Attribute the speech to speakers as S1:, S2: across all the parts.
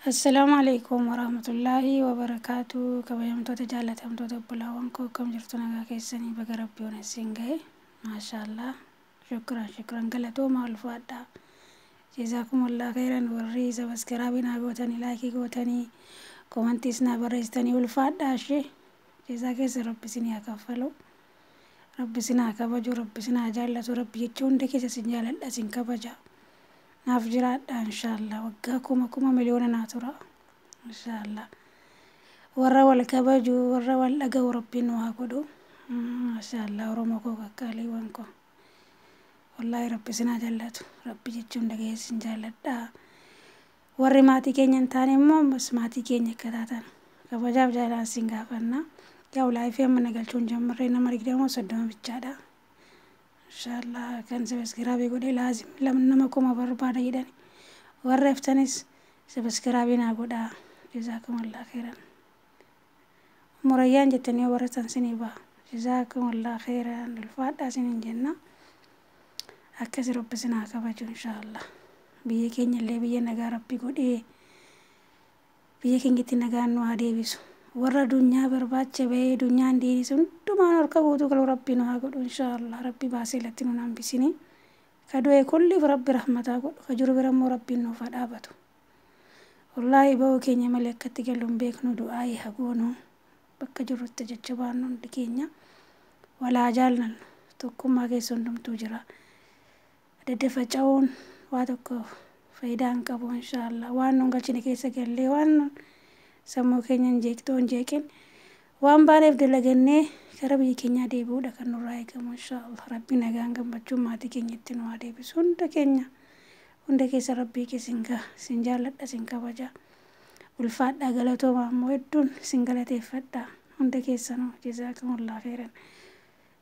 S1: Assalaamu alaikum warahmatullaahi wabarakaatu. Kabajamtoota jaalatamtoota obbolaawwan koo, akkam jirtu? Nagaa keessanii? Baga rabbiin isin gahe. Maashaallah, shukran shukran, galatooma, ulfaadhaa. Jazaakumullah khairan. Warri subscribe naa gootanii, like gootanii, commentiis naa barreessitanii, ulfaadhaa. Ishee jazaa keessa rabbi isin haa kaffalu, rabbi isin haa kabaju, rabbi isin haa jaallatu. Rabbi jecha hunda keessa isin jaaladha, isin kabaja. Naaf jiraadha inshaallah. Waggaa kuma kuma miliyoona naa tura inshaallah. Warra wal kabaju, warra wal dhaga'u rabbiin nu haa godhu. Maashaallah, oromoo koo qaqqaaliiwwan koo, wallaahi rabbi isin haa jaallatu. Rabbi jecha hunda keessa isin jaalladha. Warri maatii keenya hin taane immoo ammas maatii keenya akka taatan kabajaaf jaalaan isin gaafanna. Yaa live amma na galchuun jammarree nama 20 30 bichaadha. Inshaallah kan subscribe godhee laazim nama 1000 barbaada jedhani. Warra haftanis subscribe naa godhaa. Jazaakumullah khairan. Murayyaan jettanii yoo barreessan sinii ba'a. Jazaakumullah khairan, ulfaadhaa isiniin jenna. Akkasi rabbi isin haa kabaju inshaallah. Biyya keenya illee biyya nagaa rabbi godhee biyya keenyatti nagaan nu haa deebisu. Warra addunyaa barbaacha bahee addunyaan deebisu hundumaan harka guutuu galuu rabbi nu haa godhu inshaallah. Rabbi baasee latti nu hambisini. Ka du'e kulliif rabbi rahmataa godhu. Ka jiru bira immoo rabbiin nuuf haa dhaabatu. Wallaahi ba'uu keenya malee akkatti gallu hin beeknu. Du'aayii haa goonu. Bakka jirrutti jajjabaannu hundi keenya. Walaa jaallannu, tokkummaa keessa hundumtuu jira. Daddafaca'uun waa tokko faayidaa hin qabu inshaallah. Waan nun galchine keessa gallee waan sammuu keenya hin jeeqxoo hin jeeqin, waan baaneef dalagannee gara biyya keenyaa deebi'uudha kan nurraa eegamu inshaallah. Rabbi nagaan gammachuun maatii keenyatti nu haa deebisu hunda keenya. Hunda keessa rabbii kee sin gaha. Sin jaalladha, sin kabaja. Ulfaadhaa, galatooma ammoo hedduun sin galateeffadha. Hunda keessanuu jazaakumullah khairan.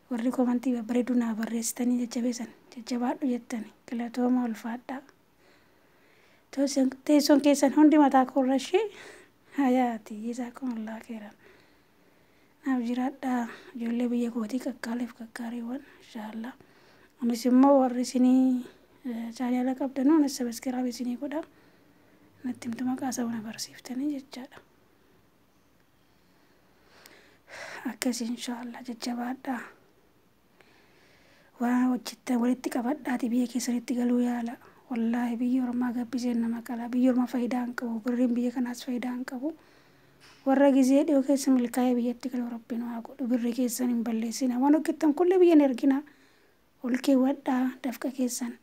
S1: Warri comment babbareedduu naa barreessitanii jajjabeessan, jajjabaadhu jettani, galatooma, ulfaadhaa. Teessoon keessan hundi mataa koorra ishee hayaati. Jazaakumullah khairan. Naaf jiraadhaa ijoollee biyya kootii qaqqaaliif qaqqaariiwwan inshaallah. Anis immoo warri isinii channel qabdanuu anis subscribe isinii godha. Natti himtu, maqaa isaa na barsiiftanii jechaadha. Akkasii inshaallah, jajjabaadhaa. Waan hojjettan walitti qabadhaati biyya keessanitti galuu yaala. Wallaahi biyya ormaa gabbiseen nama qala. Biyya ormaa faayidaa hin qabu. Birriin biyya kanaas faayidaa hin qabu. Warra gizee dhiyoo keessa milkaa'ee biyyatti galu rabbiin haa godhu. Birrii keessan hin balleessina. Waan hojjettan kulli biyya hin ergina. Ol keewwadhaa, dafqa keessan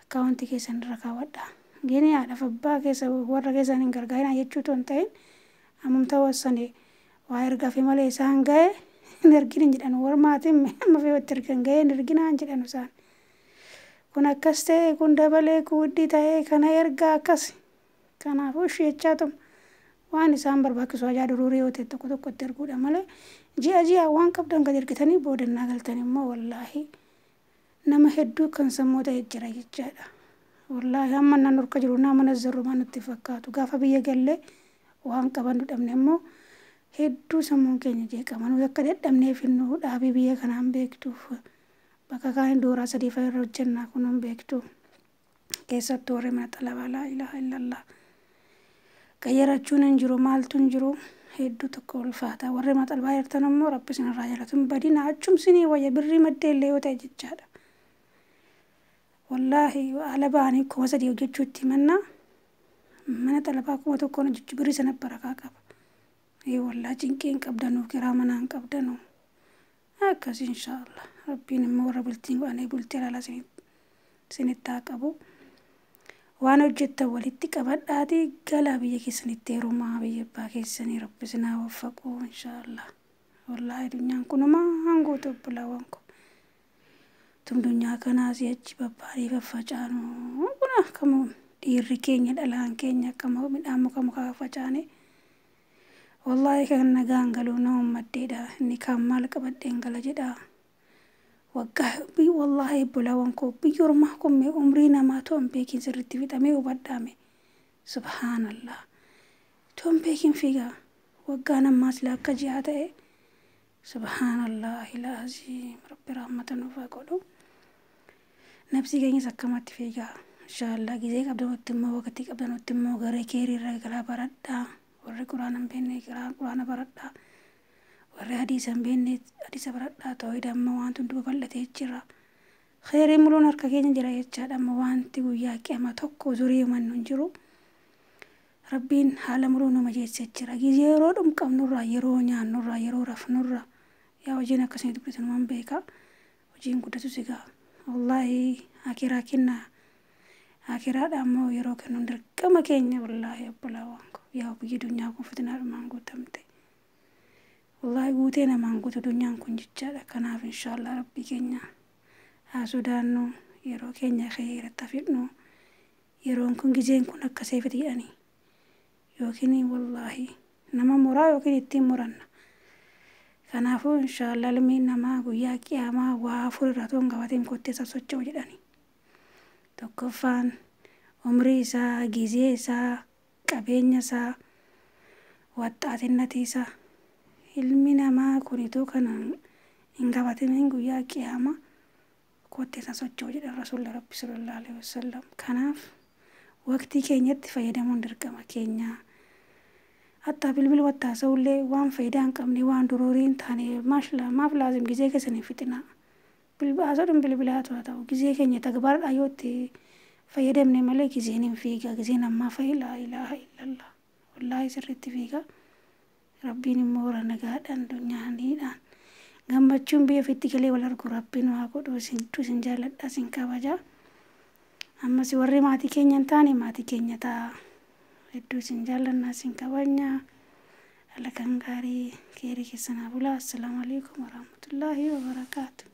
S1: account keessan irra kaawwadhaa. Gini haadhaaf abbaa keessa warra keessan hin gargaarinaa jechuu otoo hin ta'in, ammamta wassane waa ergaafi malee isaan ga'e hin ergin hin jedhan. Warra maatiin amma fe'utti ergan ga'e hin erginaa hin jedhan isaan. Kun akkas ta'e, kun dabalee, kun wuddii ta'e, kana ergaa akkas. Kanaafuu isheechaatuma waan isaan barbaachisu hajaa duruurii yoo ta'e tokko tokkotti erguudha malee, ji'a ji'a waan qabdan gad ergitanii boodannaa galtan immoo wallaahi nama hedduu kan sammuu ta'e jira jechaadha. Wallaahi hamma nan harka jiru nama nazzarrumaa nutti fakkaatu. Gaafa biyya gallee waan qabannu dhabne immoo hedduu sammuun keenya jeeqama. Nuyi akka dadhabneef nu dhaabii biyya kanaan beektuuf bakka kaan dooraa 3 fa'a irra hojjennaa kun hin beektu. Keessattuu warri mana xalabaa, laa ilaaha illallah. Qayyarachuun hin jiru, maaltu hin jiru, hedduu tokko ulfaata. Warri mana xalabaa jirtan immoo rabbi isinirraa jaalatu, hin badina, achumsinii wayya birrii maddee illee yoo ta'e jechaadha. Wallaahi ala ba'anii 3000 hojjechuutti mannaa mana xalabaa 1000n hojjechuu birrii sana barakaa qaba. Ee wallaahi cinqii hin qabdanuu, kiraa manaa hin qabdanuu. Akkas inshaallah. Rabbiin immoo warra bultiin godhanii bultii halaalaa isinitti haa qabu. Waan hojjettan walitti qabadhaati galaa biyya keessanitti heerumaa, biyya abbaa keessanii rabbi isin haa waffaqu inshaallah. Wallaahi addunyaan kunuma hanguutu obbolaawwan koo. Tum dunyaa kanaa si'achi babbaarii faffacaanu kun akkamu dhiirri keenya dhalaan keenya akkama midhaan muka mukaa faffacaane. Wallaahi kan nagaan galuu nama maddeedha. Inni kaan maal qabadheen gala jedha. Waggaa wallaahi obbolaawwan koo, biyya ormaa kun mee umrii namaa toon beekin sirriitti fixamee hubadhaame. Subhaanallah. Toon beekin fiigaa waggaan ammaa sila akka ji'aa ta'e. Subhaanallah ilaaziim, rabbi rahmata nuuf haa godhu. Nafsi keenyas akkamatti fiigaa. Inshaallah gizee qabdanutti immoo, waqtii qabdanutti immoo garee keerii irra galaa baradhaa. Warri quraana hin beekne quraana baradhaa. Warri hadiisa hin beekne hadiisa baradhaa. Toohida amma wanti hundi babal'atee jira. Kheyriin muluun harka keenya jira jechaadha. Amma wanti guyyaa qiyamaa tokko zurii himannu hin jiru. Rabbiin haala muluu nu majeessee jira. Gizee yeroo dhum qabnurraa, yeroo nyaannurraa, yeroo rafnurraa, yaa hojiin akkasii dubbatan waan beekaa. Hojiin guddatus egaa wallaahi akiraa kennaa. Akiraadha ammoo yeroo kennuun dirqama keenya wallaahi obbolaawwan koo. Yaa biyyi dunyaa kun fitinaadhumaan guutamte. Wallaahi guutee namaan guutu dunyaan kun jechaadha. Kanaaf inshaallah rabbii keenya haa sodaannu, yeroo keenya kheyratti hafidhu. Yeroon kun, gizeen kun akka seefiti jedhanii. Yookiin wallaahi nama muraa yookiin ittiin muranna. Kanaafuu inshaallah ilmi namaa guyyaa qiyaamaa waa afur irraa toon qabateen kottee isaa socho'u jedhanii. Tokkoffaan umrii isaa, gizee isaa, qabeenya isaa, waxxaatinnatii isaa. Ilmi namaa kun itoo kana hin qabatiniin guyyaa qiyaamaa kottee isaa socho'u jedhan Rasuulli Rabbi sallallahu alaihi wasallam. Kanaaf waqtii keenyatti fayyadamuun dirqama keenya. Hatta bilbila wattaasa'ullee waan faayidaa hin qabne, waan duruurii hin taane, maaf laazim gizee keessan hin fixinaa. Haasa'uudhaan bilbilaatu haa ta'u, gizee keenya tagbaadhaa yoo itti fayyadamne malee gizeen hin fiiga. Gizeen ammaa fa'i laa ilaaha illallah. Wallaahi sirriitti fiiga. Rabbiin immoo warra nagaadhaan dunyaaniidhaan gammachuun biyya ofiitti galee wal argu Rabbiin waa godhu. Isin jaalladha, isin kabaja. Ammas warri maatii keenya hin taane maatii keenya ta'a. Hedduu isin jaallanna, isin kabajna. Halkan gaarii, keerii keessanaa bulaa. Assalaamu alaikum warahmatullaahi wabarakaatu.